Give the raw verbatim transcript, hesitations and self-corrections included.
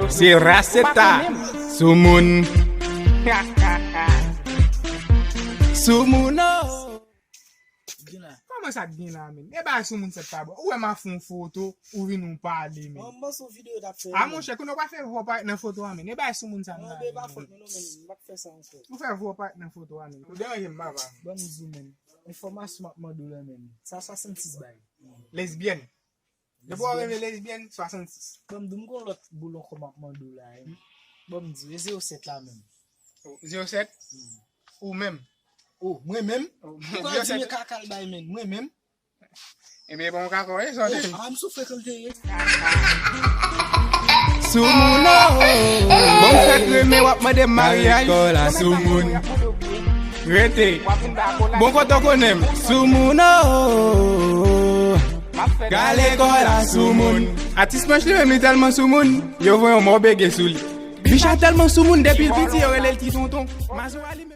Se Raseta. Soumoun. Soumoun, oh. Kòman sa k gen la, menm? E bay Soumoun sèt pa bò. Ou wè m ap fè yon foto, ou vin ou pale, menm. Mwen, mwen sou videyo t ap fè. A, monchè, kounye w pa fè vwa parèt nan foto a, menm. E bay Soumoun sa m la. Non, men pa fòt mwen, non, menm. M pa fè sa ankò. Ou fè vwa parèt nan foto a, menm. Ou deranje m, papa. Ban m di w, menm. Enfòmasyon m ap mande w la, menm. Sa swasannsis bay. Lesbyèn. Depi w renmen lesbyèn, swasannsis. Bon, m di w m gon lòt boulon kòm ap mande w la, hein. Bon, m di w, e zewo sèt la menm. Oh, zewo sèt? Hmm. Ou menm? Oh, mwen menm? Oh, ou pa di zewo sèt. Men kaka l bay menm, mwen menm? Ebyen, bon, kaka, e sa w te. Oh, a, m sou frekante ye. Soumoun, oh. Bon, fèk renmen, w ap mande maryaj. Kò la, Soumoun. Rete. Bon, kote w konnen m? Soumoun, oh. Gade kò la, Soumoun. Atis Manch li menm, li tèlman Soumoun, yo voye yon mò bege sou li. Bicha tèlman Soumoun, depi l piti, yo rele l ti tonton. Mazora li menm.